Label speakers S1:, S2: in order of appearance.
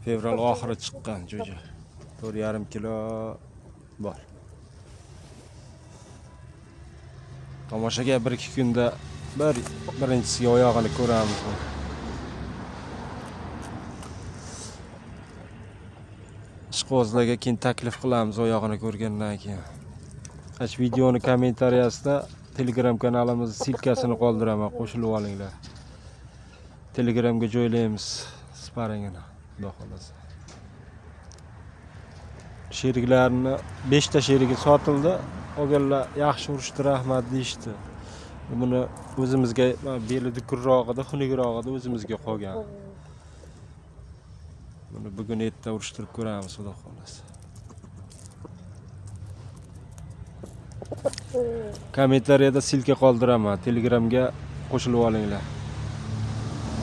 S1: Fevral oxiri chiqqan jo'ja. 4,5 kilo bor. Tomoshaga 1-2 kunda birinchisiga oyog'ini ko'ramiz. Ishqibozlarga keyin taklif qilamiz oyog'ini ko'rgandan keyin. Ash videoni kommentariyasida Telegram kanalimiz silkasini qoldiraman, qo'shilib olinglar. Telegramga joylaymiz sparingini, xudo xohlasa. Sheriklarni 5 ta sherigi sotildi. Olganlar yaxshi urishdi, rahmat deyishdi. Buni o'zimizga beli dukurrog'ida, xunukrog'ida o'zimizga qolgan. Buni bugun erta urishtirib ko'ramiz, xudo xohlasa. Kommentariyada silka qoldiraman, Telegramga qo'shilib olinglar.